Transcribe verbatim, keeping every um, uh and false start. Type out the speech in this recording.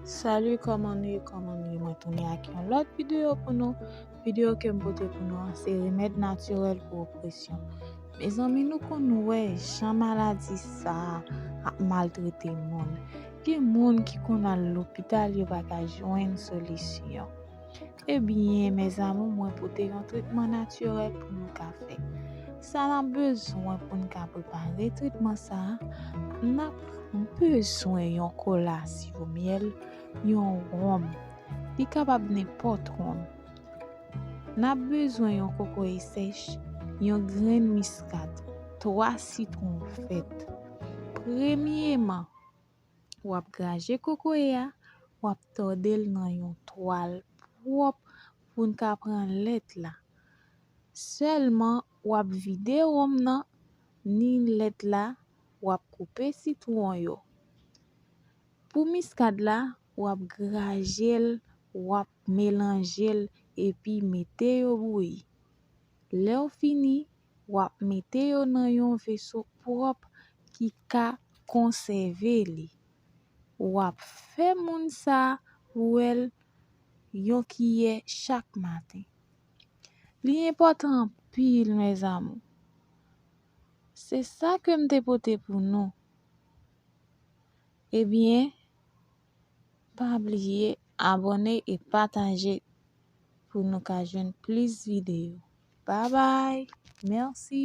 Salut, kòman nou ye? Kòman nou ye? Mwen tounen ak yon lòt videyo pou nou. Videyo ke m pote pou nou an, se remèd natirèl pou opresyon. Mezanmi, nou konn wè jan maladi sa a ap maltrete moun. Gen moun ki konn al lopital, yo pa ka jwenn solisyon. Ebyen, mezanmi, mwen pote yon tretman natirèl pou nou ka fè. Sa n ap bezwen pou n ka prepare tretman sa a, n ap bezwen yon kola siwo myèl, yon wonm. Li kapab nenpòt wonm. N ap bezwen yon kokoye sèch, yon grenn miskad, twa sitwon vèt. Premyeman, w ap graje kokoye a, w ap tòde l nan yon twal pwòp pou n ka pran lèt la. Sèlman, w ap vide wonm nan, ni lèt la, w ap koupe sitwon yo. Pou miskad la, w ap graje l, w ap melanje l, epi mete yo bouyi. Lè w fini, w ap mete yo nan yon veso pwòp ki ka konsève li. W ap fè moun sa a bwè l yon kiyè chak maten. Li enpòtan anpil, mezanmi. Se sa ke m te pote pou nou. Ebyen, pa bliye abòne e pataje pou nou ka jwenn plis videyo. Babay! Mèsi!